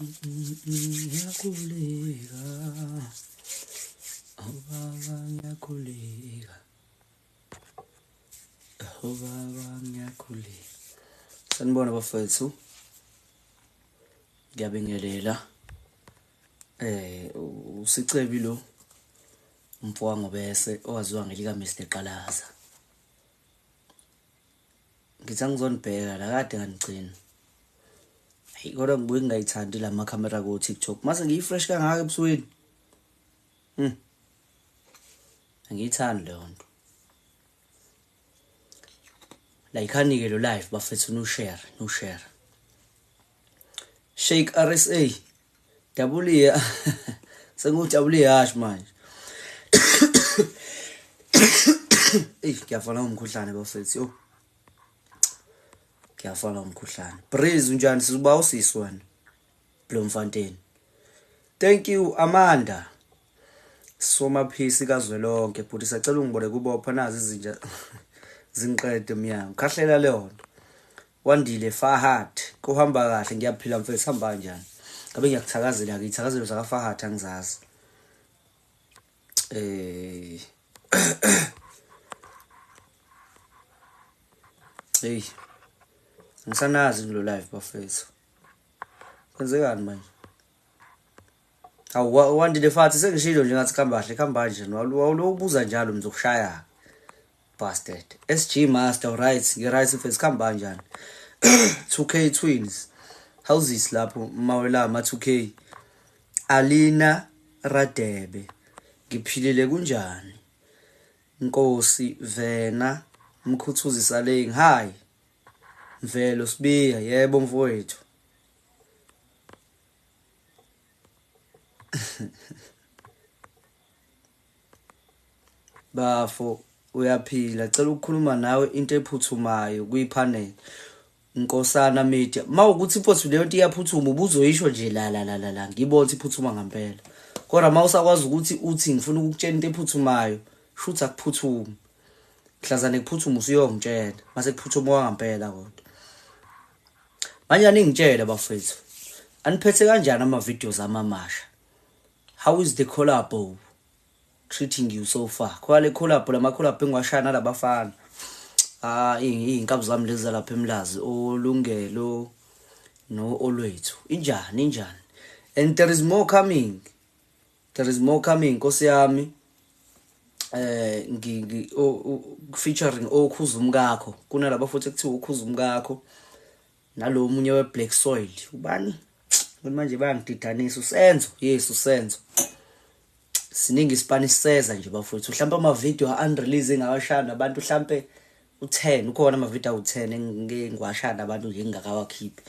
Ngiyakhuleka, oh baba ngiyakhuleka, oh baba ngiyakhuleka. Sanibona bafethu, ngiyabingelela. Usicebi lo umfo waNgobese owaziwa ngelika Mr Qalaza. Ngithi angizonibheka la kade nganigcina. Hey kodwa ngibuye ngingayithandi la makhamera ko TikTok. Mase ngiyi-fresh kangaka ebusweni. Angiyithandi leyo nto. Like-ani-ke lo live bafethu no-share, no-share. Shake RSA. W sengujabule ihashi manje. Eyi ngiyafana umkhuhlane bafethu yo. Ngiyafana umkhuhlane. Breeze unjani sizuba usisi wena. Bloemfontein. Thank you Amanda. Somaphisi kazwelonke bhuti sacela ungibole kubopha nazi izinja zingiqede emnyango. Khahlela leyo nto. Wandile Fahad kuhamba kahle ngiyaphila mfethu hamba kanjani ngabe ngiyakuthakazela ke ithakazelo zaka Fahad angizazi eh hey ngisanazi kulo live bafethu kwenzekani manje awu Wandile Fathi sengishilo nje ngathi khamba kahle khamba nje wawulokubuza njalo ngizokushaya bastard SG Master right ngi-right mfethu khamba kanjani 2K Twins how's lapho mawela ma 2K Alina Radebe ngiphilile kunjani Nkosi Vena Mkhuthuzi Saleng hi Mvelo Sibiya yebo mfowethu Bafo uyaphila cela ukukhuluma nawe into ephuthumayo kwi-panel Nkosana Media mawukuthi mfowethu leyo nto iyaphuthuma ubuzoyisho nje la la la la la ngibona ukuthi iphuthuma ngempela kodwa uma usakwazi ukuthi uthi ngifuna ukukutshela into ephuthumayo shuthi akuphuthumi mhlazane kuphuthuma usuyongitshela mase kuphuthuma kwangempela kodwa manje aningitshele bafethu aniphethe kanjani ama-videos amamasha how is the collabo treating you so far khona le collab lama collab engiwashaya nalabafana ah iy'nkabi zami lezi zalapha emlazi olungelo no olwethu injani injani and there is more coming there is more coming nkosi yami eh ngi featuring okhuza umkakho kunalaba futhi ekuthiwa ukhuza umkakho nalo munye we black soil ubani manje bayangididanisa usenzo yes usenzo siningi isipani siseza nje bafowethu mhlawumbe ama-video a-unrelease engawashaya nabantu mhlawumbe u-10 ukhona ama-video awu-10 engiwashaya nabantu nje engingakawakhiphi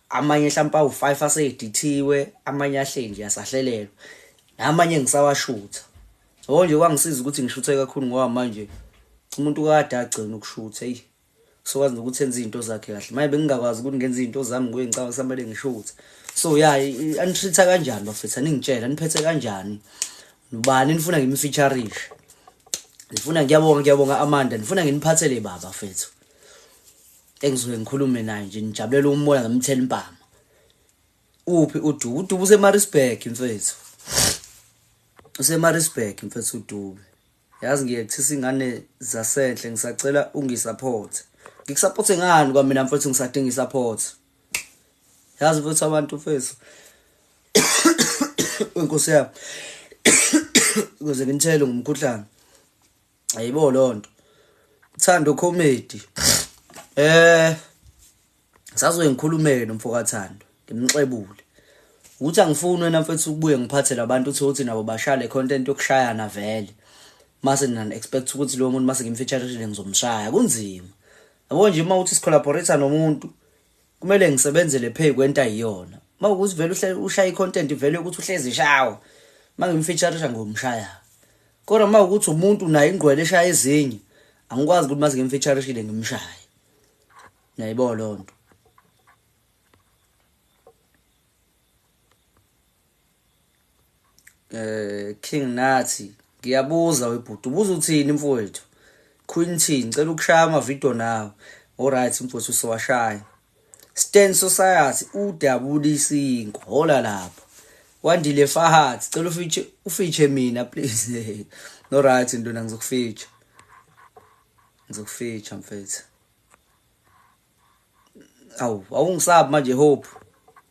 amanye mhlawumbe awu-5 ase-edithiwe amanye ahle nje asahlelelwa namanye ngisawashutha yabo nje kwangisiza ukuthi ngishuthe kakhulu ngoba manje umuntu kade agcina ukushutha eyi sokwazi nokuthi enze izinto zakhe kahle manje bengingakwazi ukuthi ngenze izinto zami nguye ngicabanga kusamele ngishuthe so ya anitreat-a kanjani bafethu aningitshela aniphethe kanjani ubani nifuna ngimfeaturishe nifuna ngiyabonga ngiyabonga Amanda nifuna nginiphathele baba fethu engizoke ngikhulume naye nje nijabulela umoya ngamthela impama uphi uDube uDube useMaritzburg mfethu useMaritzburg mfethu uDube yazi ngiyekuthisa ingane zasenhle ngisacela ungisupport ngikusupport ngani kwamina mfethu ngisadinga isupport yazi mfethu abantu mfethu inkosi yami ukuze nginithele ngumkhuhlane ayibo lonto Thando comedy eh Ngisazoke ngikhulume nomfokaThando ngimxebule ukuthi angifuni wena mfethu ukubuye ngiphathe labantu uthi uthi nabo bashaya le content yokushayana vele mase nina expect ukuthi lowo muntu mase ngimfeaturishile ngizomshaya kunzima yabo nje uma uthi sicollaborate nomuntu kumele ngisebenzele pay kwento ayiyona uma ukuthi vele uhle ushaya i-content vele ukuthi uhlezi ishawa uma ngimfeaturisha ngomshaya kodwa uma ukuthi umuntu naye ingqwele eshaya ezinye angikwazi ukuthi mase ngimfeaturishile ngimshaye Niyayibona leyo nto. Eh King Nathi ngiyabuza webhuti ubuza uthini mfowethu Queen T ngicela ukushaya ama video nawe. Alright mfowethu sowashaya. Stand Society udabula isinkwa hola lapho. Wandile Fahat, cela ufeature ufeature mina please. No right nduna, ngizokufeature. Ngizokufeature mfethu. Awu, awungisabi manje Hope.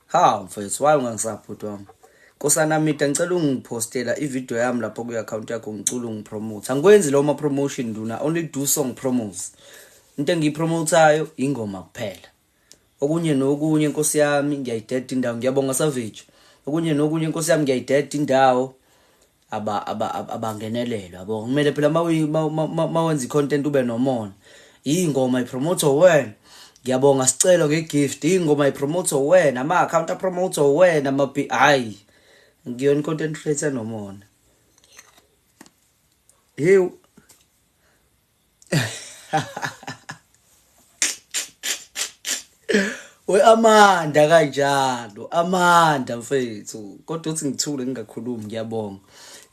Ha mfethu, why ungangisabi bhuti wami? Nkosana Mida, ngicela ungipostela ivideo yami lapho kwi-account yakho, ngicela ungipromote. Angikwenzi lawo ma-promotion nduna, only do song promos. Into engiyipromotayo ingoma kuphela. Okunye nokunye nkosi yami ngiyayideda indawo, ngiyabonga Savage. Okunye nokunye nkosi yami ngiyayideda indawo. Aba aba abangenelelwa yabo. Kumele phela mawenza i-content ube nomona. Ingoma ipromote wena. Ngiyabonga sicelo ngegift. Ingoma ipromote wena, ama account apromote wena, ama hayi. Ngiyona content creator nomona. Hew. We Amanda kanjalo, Amanda mfethu. Kodwa uthi ngithule ngingakhulumi, ngiyabonga.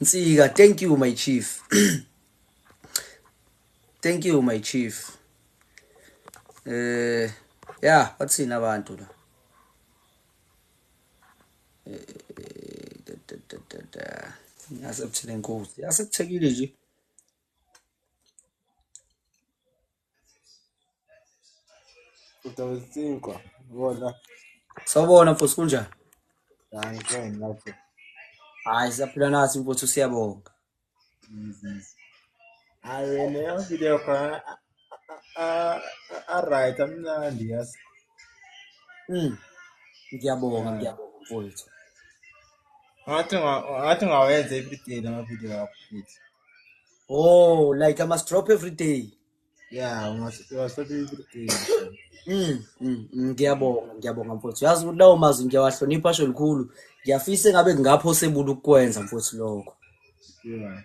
Nsika, thank you my chief. Thank you my chief. Yeah, bathini abantu la? Yasekuthele inkosi. Yasekuthekile nje. Udabisinkwa, bona. Sawubona mfowethu, kunjani? Angifuni lapho. Hayi siyaphila nathi mfowethu, siyabonga. Hayi wena yam video khona a right amnandi yazi. Ngiyabonga, ngiyabonga mfowethu. Ngathi ungawenza every day lama video akho futhi. Oh, like I must drop every day. Yeah, unga-stop every day. Ngiyabonga, ngiyabonga mfowethu. Yazi ukuthi lawo mazwi ngiyawahlonipha asho likhulu. Ngiyafisa engabe kungaphosebula ukukwenza mfowethu lokho. Yeah.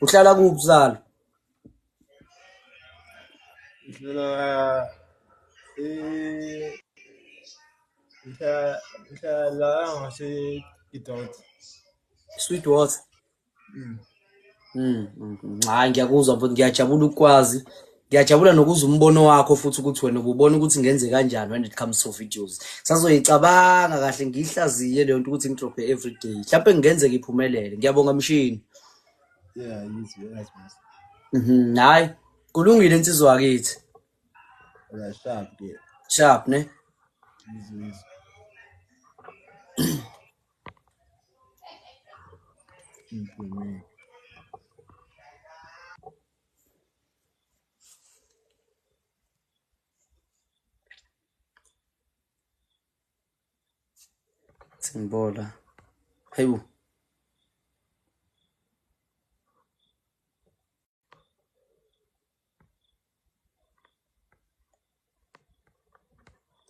Uhlala kuphi Zalo? Ngihlala ngihlala ngase Gidot. Sweetwater. Hayi ngiyakuzwa mfowethu, ngiyajabula ukukwazi. Ngiyajabula nokuzwa umbono wakho futhi ukuthi wena ububona ukuthi ngenze kanjani when it comes to videos. Sazoyicabanga kahle ngihlaziye leyo nto ukuthi ngidrophe every day. Mhlawumbe ngingenzeka iphumelele. Ngiyabonga mshini. Yeah, yes, yes, boss. Hayi, kulungile insizwa yakithi. Yeah, sharp ke. Sharp ne? Yes, yes. Simbola. Hayibo.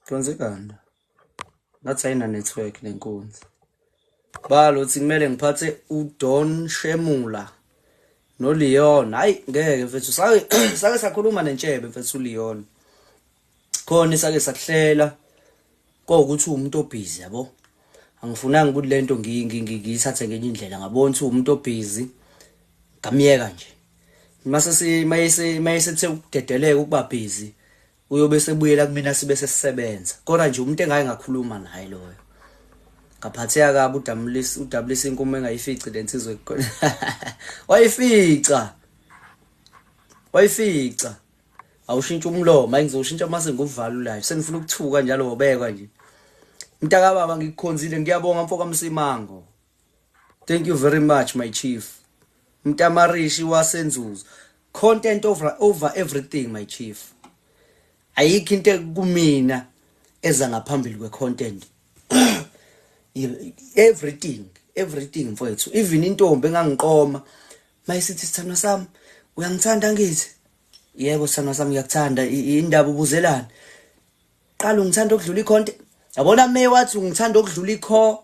Kwenzekani? Ngathi ayina network lenkunzi. Balo uthi kumele ngiphathe uDon Shemula noLeon. Hayi ngeke mfethu, sake sakhuluma nentshebe mfethu uLeon. Khona sake sakuhlela kokuthi umuntu obhizi yabo. Angifunanga ukuthi lento ngiyithathe ngenye indlela, ngabona ukuthi umuntu obhizi ngamiyeka nje. Mase mayesethe ukudedeleka ukuba busy uyobe sebuyela kumina sibe sesisebenza. Kodwa nje umuntu engake ngakhuluma naye loyo. Ngaphatheka kabi uDabulisa inkumo engayifici lensizwe khona. Wayifica. Wayifica. Awushintsha umlomo, hayi ngizoshintsha mase ngikuvala live. Sengifuna ukuthuka njalo wobekwa nje. Mntaka baba ngikukhonzile, ngiyabonga mfoka Msimango. Thank you very much my chief. Mntamarishi wasenzuzo. Content over everything my chief. Ayikho into kumina eza ngaphambili kwecontent. Everything, everything mfowethu. Even intombi engangiqoma mayisithi sithandwa sami uyangithanda ngithi yebo sithandwa sami ngiyakuthanda, indaba ubuzelana. Qala ungithanda okudlula icontent. Yabona me wathi ungithanda okudlula ikho,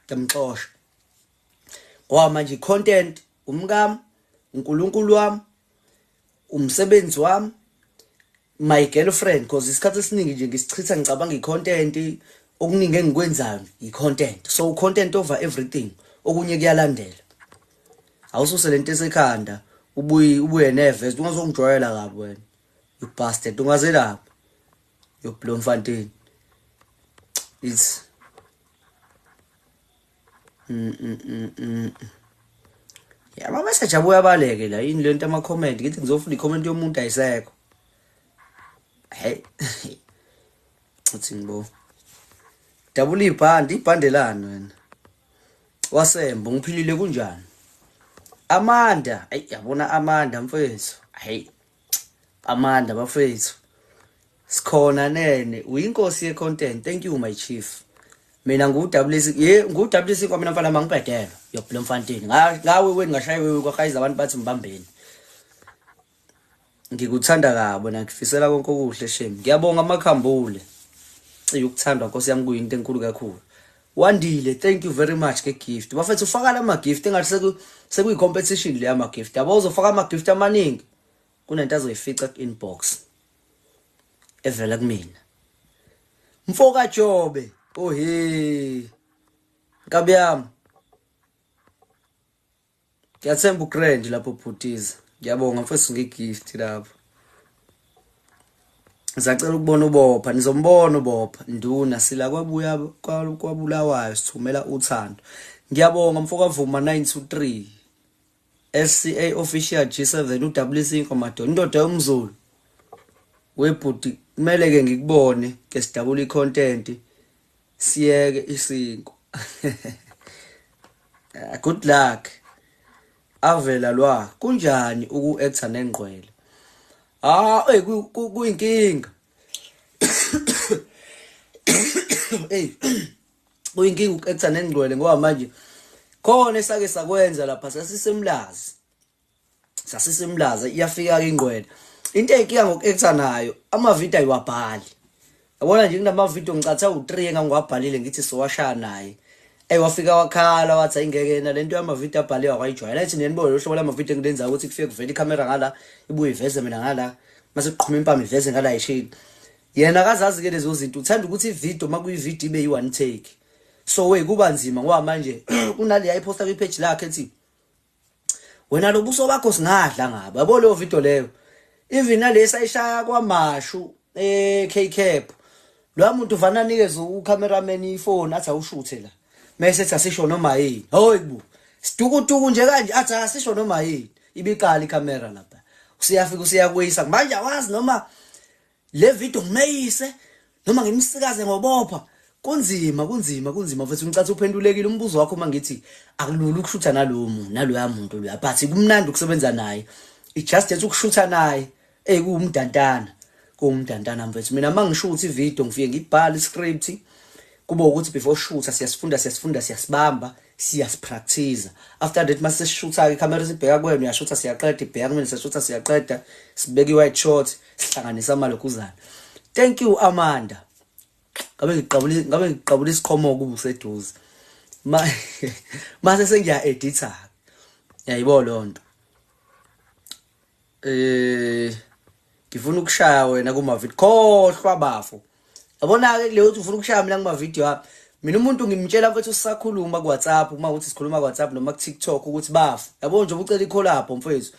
ngiyamxosha. Ngoba manje content umkami, uNkulunkulu wami, umsebenzi wami, my girlfriend, because isikhathi esiningi nje ngisichitha ngicabanga icontent, okuningi engikwenzayo icontent. So content over everything, okunye kuyalandela. Awususe lento esekhanda ubuye ubuye nevest, ungazongijwayela kabi wena. You bastard, ungazelaphi. Yo Bloemfontein. It's Ya ama message abuya abaleke la yini lento ama comment ngithi ngizofunda i-comment yomuntu ayisekho. Hey. Uthi ngibo. Dabula ibhandi ibhande lani wena. Wasembo ngiphilile kunjani? Amanda, ayi yabona Amanda mfethu. Hayi. Amanda bafethu. Sikhona nene uyinkosi ye content. Thank you my chief. Mina ngu WC ye ngu WC kwamina mfana mangibhedelwa. Yo Bloemfontein. Ngawe weni ngashaya wewe kwahayiza abantu bathi mbambeni. Ngikuthanda kabi na ngifisela konke okuhle shame. Ngiyabonga amakhambule. Ukuthandwa Nkosi yami kuyinto enkulu kakhulu. Wandile, thank you very much ke gift. Bafethu ufaka lama gift engathi sekuyi competition le ama gift. Yabo uzofaka ama gift amaningi. Kunento azoyifica ku inbox. Evela kumina. Mfoka Jobe. Oh hey. Nkabi yami. Ngiyathemba ugrand lapho bhutiza. Ngiyabonga mfethu ngegift lapho. Ngisacela ukubona ubopha, nizombona ubopha. Nduna sila kwabuya kwabulawayo sithumela uthando. Ngiyabonga mfoka Vuma 923. SCA official G7 uWC Nkomadoni indoda yomZulu. Webhuti kumele ke ngikubone ke sidabula icontent siyeke isinko. Good luck. Avela lwa kunjani uku-actor nengqwele? Ah, ey kuyinkinga. Ey kuyinkinga uku-actor nengqwele ngoba manje khona esake sakwenza lapha sasisemlazi. Sasisemlazi iyafika ke ingqwele. Into eyinkinga ngoku-actor nayo amavidiyo ayiwabhali. Yabona nje kunamavidiyo ngicatha u3 engangiwabhalile ngithi sowashaya naye. Ey wafika wakhala wathi ayingeke yena lento yamavidiyo abhaliwe akwayijwayela. Ethi nenibone lo hlobo lamavidiyo engilenzayo ukuthi kufike kuvele ikhamera ngala ibuye iveze mina ngala mase kuqhuma impama iveze ngala ishini. Yena akazazi ke lezo zinto, uthanda ukuthi ividiyo makuyividiyo ibe yi-one take. So wey kuba nzima ngoba manje kunale ayiposta kwi-page lakhe ethi wena lo buso bakho singadla ngabo. Yabo leyo video leyo. Even nalesa ayishaya kwaMashu eK-Cap. Lo muntu uvana anikeze ucameraman ifone athi awushuthe la. Mase ethi asisho noma yini. Hoyi bo. Sidukuduku nje kanje athi asisho noma yini. Ibiqala ikhamera lapha. Usiyafika usiyakweyisa. Manje awazi noma le video ngimeyise noma ngimsikaze ngobopha. Kunzima kunzima kunzima mfethu ngicatha uphendulekile umbuzo wakho mangithi akulula ukushutha nalowo muntu naloya muntu loya but kumnandi ukusebenza naye. It just that ukushutha naye kuwumdantana. Kuwumdantana mfethu. Mina mangishutha ivideo ngifike ngibhale iscript kube ukuthi before shutha siyasifunda siyasifunda siyasibamba siyasipractice. After that mase sishutha ke camera sibheka kuwena uyashutha siyaqeda ibheka kumina siyashutha siyaqeda sibeka i-white shot sihlanganisa amalokuzana. Thank you Amanda. Ngabe ngiqabula isiqhomo kuba useduze. Mase sengiya editha. Yayibona lonto. Ngifuna ukushaya wena kuma video. Khohlwa bafo. Yabona ke leyo uthi ufuna ukushaya mina kuma video wami. Mina umuntu ngimtshela mfethu sisakhuluma ku WhatsApp uma uthi sikhuluma ku WhatsApp noma ku TikTok ukuthi bafo. Yabona nje ucela icollab mfethu.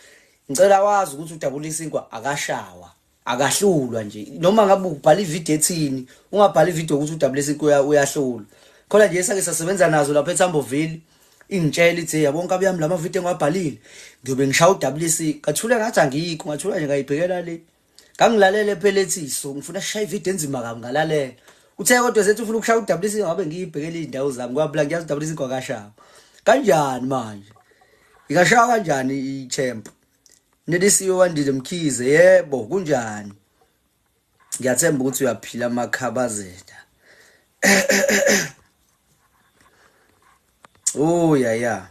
Ngicela wazi ukuthi udabula isinkwa akashawa. Akahlulwa nje. Noma ngabe ubhala ivideo ethini, ungabhala ivideo ukuthi udabula isinkwa uyahlulwa. Khona nje esake sasebenza nazo lapha eThamboville. Ingitshela ithi yabona nkabi yami lama video engiwabhalile ngiyobe ngishaya uWC ngathula ngathi angikho ngathula nje ngayibhekela le ngangilalele phela ethi so ngifuna sishaya ivideo enzima kabi ngalalela uthe kodwa sethi ufuna ukushaya uWC ngabe ngiyibhekela izindawo zami ngoba phela ngiyazi uWC kwakashaya kanjani manje ingashaya kanjani i-champ Nelisiwe Wandile Mkhize yebo kunjani ngiyathemba ukuthi uyaphila amakhabazela. Oh yeah yeah.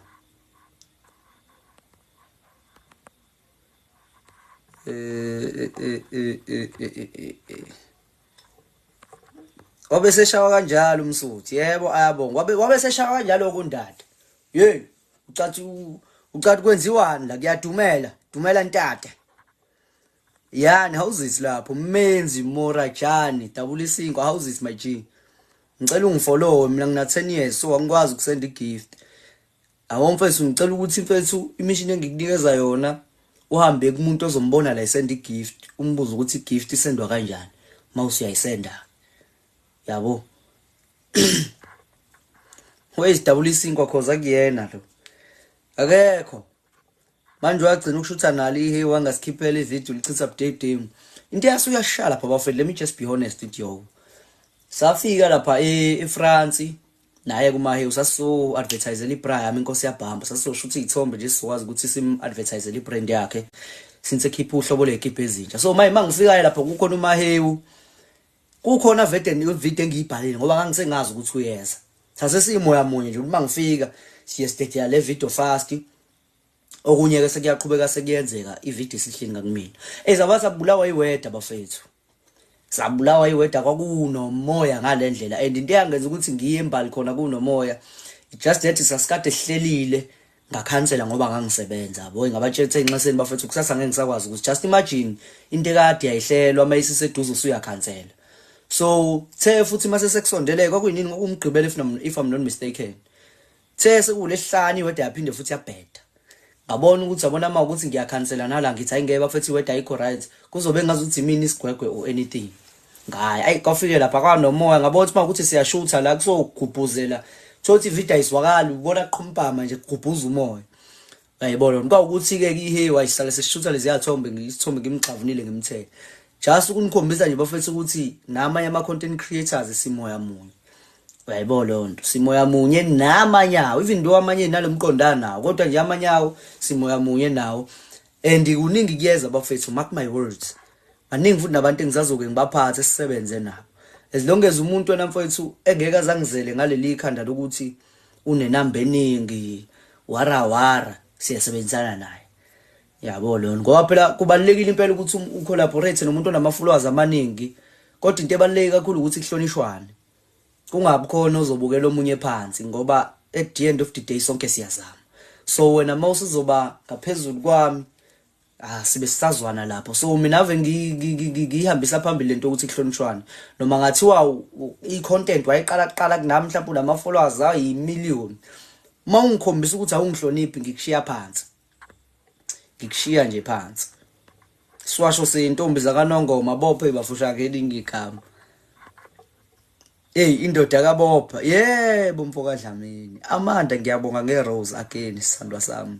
Wabe seshawa kanjalo umsuthi. Yebo ayabonga. Wabe seshawa kanjalo kundada. Hey, ucathi kwenziwani la kuyadumela. Dumela ntata. Yani how's lapho Menzi Morajani dabula isinkwa how's it my G. Ngicela ungifollow mina ngina 10 years so angikwazi ukusenda igift. Awu mfethu ngicela ukuthi mfethu imishini engikunikeza yona uhambe kumuntu ozombona la isenda igift umbuzo ukuthi igift isendwa kanjani. Mawusuyayisenda, yabo. Wayizidabula isinkwa, cause akuyena lo, akekho manje. Wagcina ukushutha nalo ihe, wangasikhiphela ividiyo, lichitha budedengu. Into yase uyashala lapha, bafethu. Let me just be honest with you, safika lapha eFrance naye kumahewu, sasizo advertisela ibra yami, inkosi yabhamba. Sasizoshutha iy'thombe nje, sizokwazi ukuthi sim-advertisele ibrand yakhe since ekhipha uhlobo ley'kipha ezintsha. So manje uma ngifikayo lapho, kukhona umahewu, kukhona vede ividiyo engiyibhalile, ngoba ngangisengazi ukuthi uyeza. Sase siyimoya munye nje ukuthi uma ngifika siye sidedela le video fast, okunye-ke sekuyaqhubeka, sekuyenzeka. Ividiyo isihleli ngakumina. Ezabathi abulawa iweather, bafethu, sabulawa iweather. Kwakunomoya ngale ndlela, and into eyangenza ukuthi ngiye embali khona kunomoya, just that sasikade sihlelile, ngakhansela ngoba ngangisebenza, yabo. Ngabatshela ukuthi enxeseni, bafethu, kusasa ngeke ngisakwazi ukuthi, just imagine into ekade yayihlelwa, uma isiseduze usuyakhansela. So the futhi mase sekusondele, kwakuyinini? Kwakumgqibelo, if I'm not mistaken. The sekulesihlanu, iweather yaphinde futhi yabheda. Ngabona ukuthi, yabona, uma ukuthi ngiyakhansela nala, ngithi ayingeke, bafethu, iweather ayikho right, kuzobe ngazuthi imini isigwegwe or anything. Ngayi, ayi, kwafike lapha kwanomoya, ngabona ukuthi uma ukuthi siyashutha la kusogubhuzela, thothi ividiyo ayizwakali, ubona qhumpama nje, kugubhuza umoya, uyayibona. Kwawukuthi-ke ihe wayisale sesishutha leziya thombe, isithombe ngimxavunile, ngimthele, just ukunikhombisa nje, bafethu, ukuthi namanye ama-content creators simoya munye, uyayibona leyo nto, simoya munye namanye awo, even though amanye nalo mqondo anawo, kodwa nje amanye awo simoya munye nawo. And kuningi kuyeza, bafethu, mark my words, baningi futhi nabantu engisazoke ngibaphathe, sisebenze nabo. As long as umuntu wena, mfowethu, engeke azangizele ngaleli khanda lokuthi unenamba eningi, wara wara, siyasebenzisana naye, yabo lona, ngoba phela kubalulekile impela ukuthi ucollaborate nomuntu onama-followers amaningi, kodwa into ebaluleke kakhulu ukuthi kuhlonishwane, kungabi khona ozobukela omunye phansi, ngoba at the end of the day sonke siyazama. So wena uma usuzoba ngaphezulu kwami, ah, sibe sisazwana lapho. So mina ave ngiyihambisa phambili lento ukuthi kuhlonishwane, noma ngathiwa i-content wayiqala kuqala kunami, mhlawumbe unama-followers ayimiliyoni, uma ungikhombisa ukuthi awungihloniphi, ngikushiya phansi, ngikushiya nje phansi. Siwasho seyintombi zakanongoma, bophe bafushake elinye igama. Hey, indoda kabopha, yebo, mfo kaDlamini. Amanda, ngiyabonga ngerose again, sithandwa sami.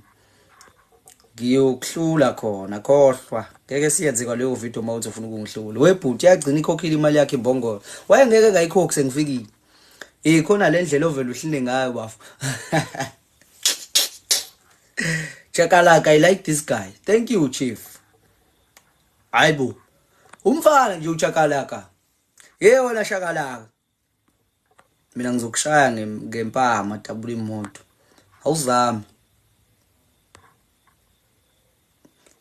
Ngiyokuhlula khona, khohlwa, ngeke siyenze kwaleyo video. Uma uthi ufuna ukungihlula, webhuti, yagcina ikhokhile imali yakhe imbongolo, wayengeke ngayikhokhi sengifikile. Eh, khona le ndlela ovela uhline ngayo, bafo. Chakalaka, I like this guy. Thank you, chief. Hayibo, umfana nje uchakalaka. Ye wena shakalaka, mina ngizokushaya ngempama, dabula imoto, awuzami.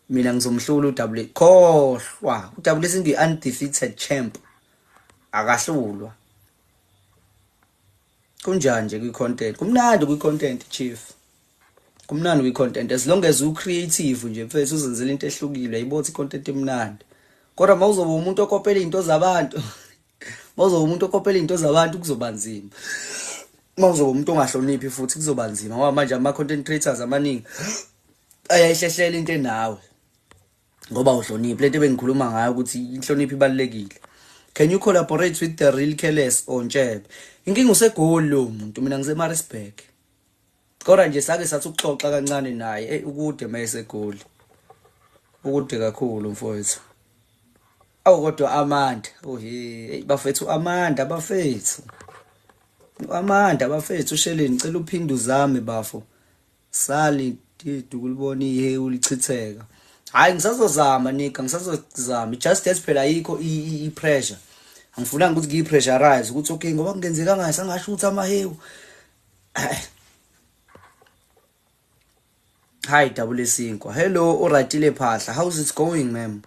Mina ngizomhlula uW, khohlwa, uW singi undefeated champ, akahlulwa. Kunjani nje kwi-content? Kumnandi kwi-content, chief, kumnandi kwi-content as long as u-creative nje, mfethu, uzenzela into ehlukile, ayibona i-content emnandi. Kodwa mawuzoba umuntu okopela izinto zabantu, mawuzoba umuntu okopela izinto zabantu, kuzoba nzima. Mawuzoba umuntu ongahloniphi futhi kuzoba nzima, ngoba manje ama-content creators amaningi ayayihlehlela into enawe ngoba uhloniphi. Lento ebengikhuluma ngayo ukuthi inhlonipho ibalulekile. Can you collaborate with the real Careless or Ntshebe? Inkinga usegoli lo muntu, mina ngise-Maritzburg, kodwa nje sake sathi ukuxoxa kancane naye. Ey, ukude mayesegoli, ukude kakhulu, mfowethu. Awu, kodwa Amanda, oh hey, bafethu, Amanda, bafethu, Amanda, bafethu, usheleni, cela uphinde uzame, bafo. Sali did ukulibona ihe ulichitheka. Hayi, ngisazozama nika, ngisazozama. Just that phela ayikho i-pressure, angifunanga ukuthi ngiyi-pressurize ukuthi okay, ngoba kungenzeka ngayo sangasho ukuthi amahewu. Hi, Double Sinkwa. Hello, uRatile Phahla. How's it going, ma'am?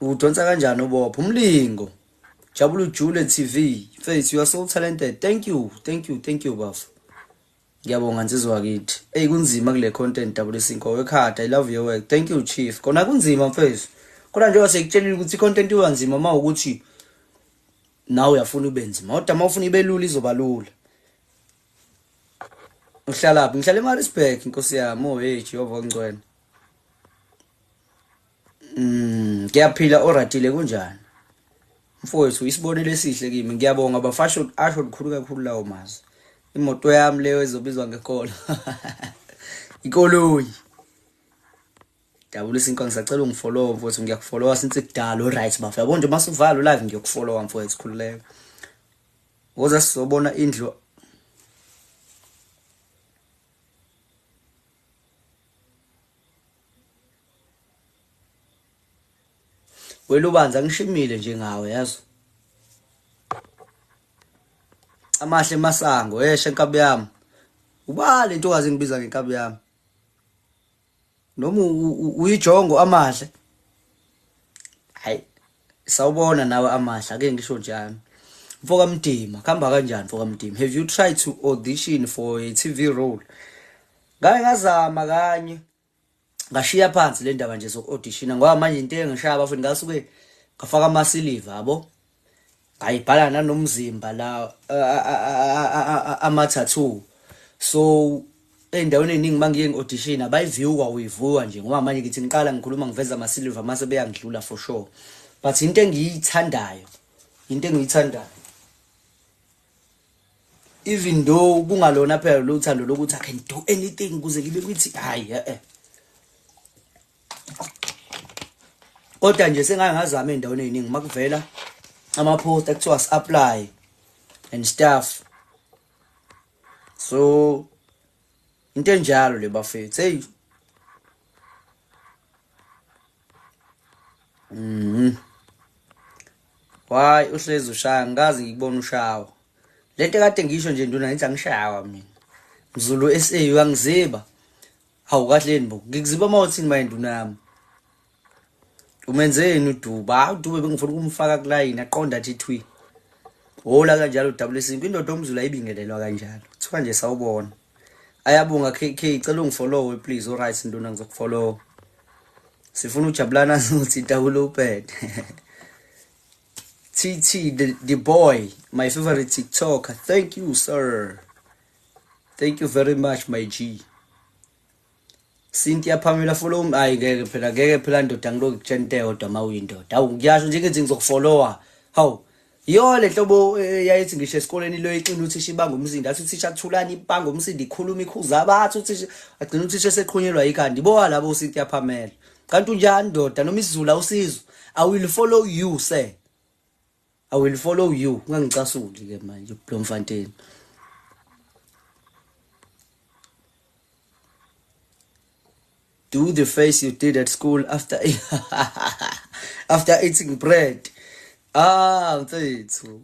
Udonsa kanjani ubopho? Umlingo. Jabulu Jule TV. Faith, you are so talented. Thank you. Thank you. Thank you, bafo. Ngiyabonga, nsizwa kithi. Hey, kunzima kule content, Double Sinkwa wekhada. I love your work. Thank you, chief. Kona kunzima, mfethu. Kodwa njengoba sekutshelile ukuthi i-content iba nzima uma ukuthi nawe uyafuna ube nzima. Kodwa uma ufuna ibe lula, izoba lula. Uhlala phi? Ngihlala eMaritzburg, inkosi yami. Oh hey, Jehova ongcwele. Ngiyaphila, oratile, kunjani? Mfowethu isibonelo esihle kimi, ngiyabonga bafasho asho likhulu kakhulu lawo mazwi. Imoto yami leyo ezobizwa ngekolo. Ikoloyi. Dabulisa inkwa ngisacela ungifollow mfowethu ngiyakufollowa since kudala alright bafo. Yabo nje masuvala live ngiyokufollowa mfowethu khululeka. Woza sizobona indlu Welubanzi angishimile nje ngawe yazi. Amahle masango eshe nkabi yami. Uba le ntokazi engibiza ngenkabi yami. Noma uyijongo amahle. Hayi sawubona nawe amahle ake ngisho njalo. Mfoka Mdima, kuhamba kanjani mfoka Mdima? Have you tried to audition for a TV role? Ngake ngazama kanye. Ngashiya phansi le ndaba nje zoku-auditiona ngoba manje into engishaya bafuni ngasuke ngafaka amasiliva yabo ngayibhala nanomzimba la ama-tattoo so ey'ndaweni ey'ningi uma ngiye ngi-audition abayiviwa uyivuka nje ngoba manje ngithi ngiqala ngikhuluma ngiveza amasiliva mase beyangidlula for sure but into engiyithandayo into engiyithandayo even though kungalona phela lo thando lokuthi I can do anything ukuze ngibe kwithi hayi eh eh kodwa nje sengake ngazama ey'ndaweni ey'ningi uma kuvela ama-post ekuthiwa si-apply and stuff so into enjalo le bafethu hey Why uhlezi ushaya ngikaze ngikubona ushawa. Lento kade ngisho nje nduna ngithi angishawa mina. Mzulu SA uyangiziba. Hawu kahleni bo. Ngikuziba uma uthini maye nduna yami. Umenzeni uDuba? Hawu uDube bengifuna ukumfaka kulayini aqonda athi thwi. Hola kanjalo WC indoda omzulu ayibingelelwa kanjalo. Kuthiwa nje sawubona. Ayabonga KK cela ungifollow please. Alright nduna ngizokufollow. Sifuna ujabulana sothinta kuloped. TT the boy, my favorite TikToker. Thank you sir. Thank you very much my G. Cynthia Pamela follow me. Ayi ngeke phela ngeke phela ndoda ngilokhu ngikutshela into eyodwa uma uyindoda. Hawu ngiyasho nje ngithi ngizokufollowa. Hawu Iyo le hlobo yayithi ngisho esikoleni lo ixina uthisha ibanga umsindo athi uthisha thulani ibanga umsindo ikhuluma ikhuza abathi uthisha agcina uthisha eseqhunyelwa ikhanda ibowa labo uCynthia Pamela kanti unjani ndoda noma isiZulu awusizwa I will follow you sir I will follow you ungangicasuli ke manje Bloemfontein Do the face you did at school after after eating bread. Ah, mfethu.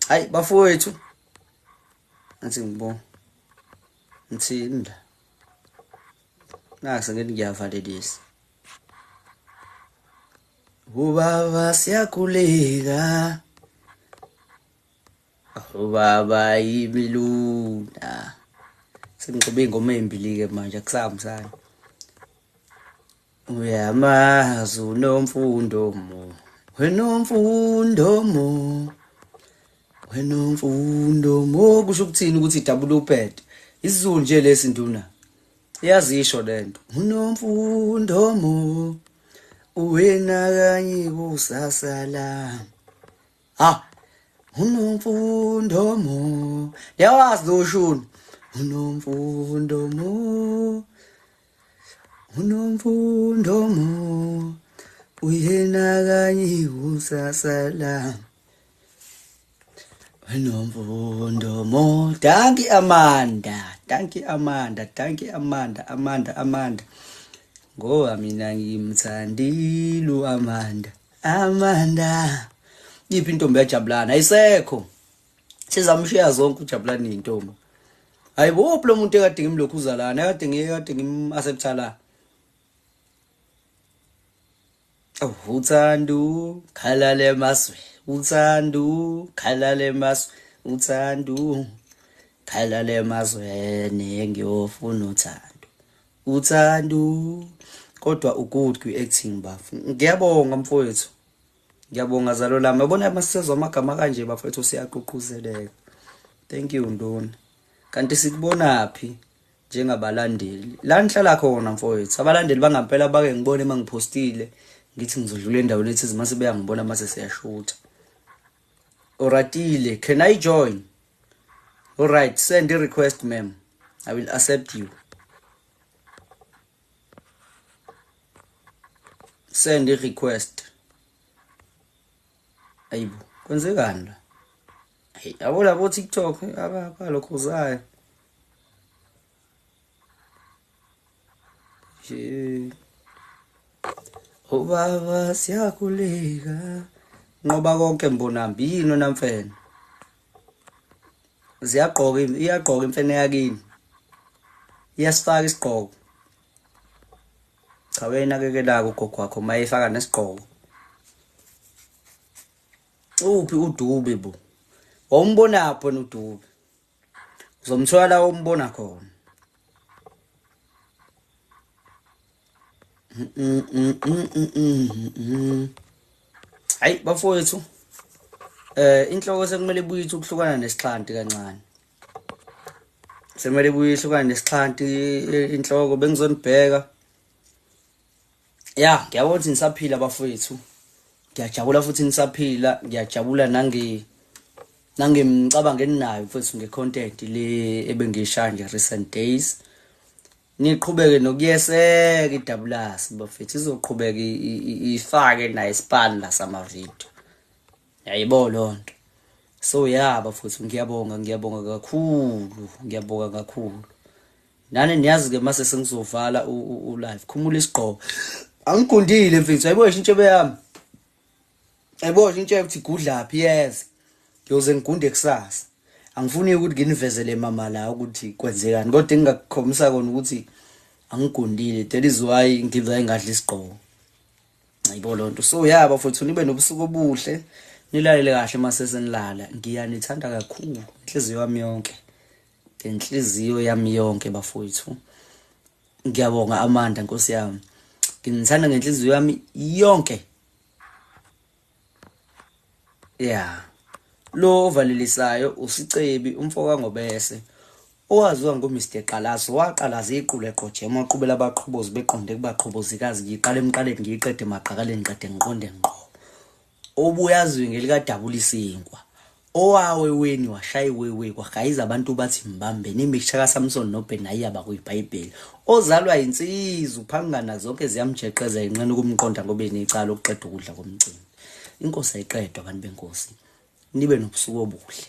Hayi bafowethu. Ngathi ngibona. Ngithini la? Nase ngithi ngiyavalelisa. Ubaba siyakhuleka. Ubaba ibiluna. Sengixube ingoma ezimbili-ke manje akusahambisani. Uyamazi unomfundo mo. Wenomfundo mo. Wenomfundo mo kusho ukuthini ukuthi double pad. IsiZulu nje lesi nduna. Iyazisho lento. Unomfundo mo. Uwena kanye kusasa la. Ha unomfundo mo yawazi lo shuni unomfundo mo unomfundo mo uyena kanye kusasa la unomfundo mo danki Amanda danki Amanda danki Amanda Amanda Amanda ngoba mina ngimthandile uAmanda Amanda iphi intombi yajabulana ayisekho sizamshiya zonke ujabulana intombi hayibo uphi lo muntu ekade ngimlokhu uzalana ekade ngiye kade ngim-accepta la Oh, uthando khalale maswe uthando khalale maswe uthando khalale mazweni ngiyofuna uthando uthando kodwa ugood kwi-acting bafo ngiyabonga mfowethu ngiyabonga zalo lami yabona masisezwa amagama kanje bafowethu siyaqhuqhuzeleka thank you nduna kanti sikubonaphi njengabalandeli la nihlala khona mfowethu abalandeli bangampela bake ngibone uma ngiphostile Ngithi ngizodlula endaweni ethize mase beyangibona mase siyashutha. Oratile, can I join? All right, send a request, ma'am. I will accept you. Send a request. Ayibo, kwenzekani la? Hey, yabo labo TikTok abalokhuzayo. Ubaba siyakhuleka. Nqoba konke mbonambi yini namfene. Ziyagqoka iyagqoka imfene yakini. Iyasifaka isigqoko. Cha wena ugogo wakho mayefaka nesigqoko. Uphi uDube bo? Wawumbonaphi wena uDube? Uzomthola la umbona khona. Hayi bafowethu, inhloko sekumele ibuye ithi ukuhlukana nesixhanti kancane. Sekumele ibuye ihlukane nesixhanti inhloko bengizonibheka. Ya, ngiyabona ukuthi nisaphila bafowethu. Ngiyajabula futhi nisaphila, ngiyajabula nangemicabango eninayo mfowethu ngecontent le ebengiyishaya nje recent days. Niqhubeke nokuyeseka iDabulasi bafethu, izoqhubeka ifake nayo isipani la sama video. Yayibona lonto. So ya bafethu, ngiyabonga, ngiyabonga kakhulu, ngiyabonga kakhulu. Nani niyazi ke mase sengizovala u live. Khumula isigqoko. Angigundile mfethu, ayibo intshebe yami. Ayibo intshebe ukuthi igudlaphi yes. Ngiyoze ngigunde kusasa. Angifuni ukuthi nginivezele mama la ukuthi kwenzekani, kodwa engingakukhombisa kona ukuthi angigundile. That is why ngibe ngadla isigqoko. Ayibo lonto. So ya bafethu, nibe nobusuku obuhle. Nilalele kahle mase senilala. Ngiyanithanda kakhulu inhliziyo yami yonke. Ngenhliziyo yami yonke bafowethu. Ngiyabonga Amanda Nkosi yami. Nginithanda ngenhliziyo yami yonke. Yeah. Lo ovalelisayo uSicebi umfo kaNgobese owaziwa ngoMr Qalazo, waqalaza iqulu eqojema waqhubela abaqhobozi beqonde kubaqhobozikazi. Ngiqala emqaleni ngiyiqede emaqakaleni ngiqede ngiqonde ngqo. Obuya aziwe ngelikadabula isinkwa. Owawe weni washaya iwewe kwagayiza abantu bathi mbambe nemixture kaSamson noBenaya bakuyiBhayibheli. Ozalwa insizwa uphangana zonke ziyamjeqeza inqena ukumqonda ngoba enecala ukuqeda ukudla komcimbi. Inkosi ayiqedwa abantu benkosi. Nibe nobusuku obuhle.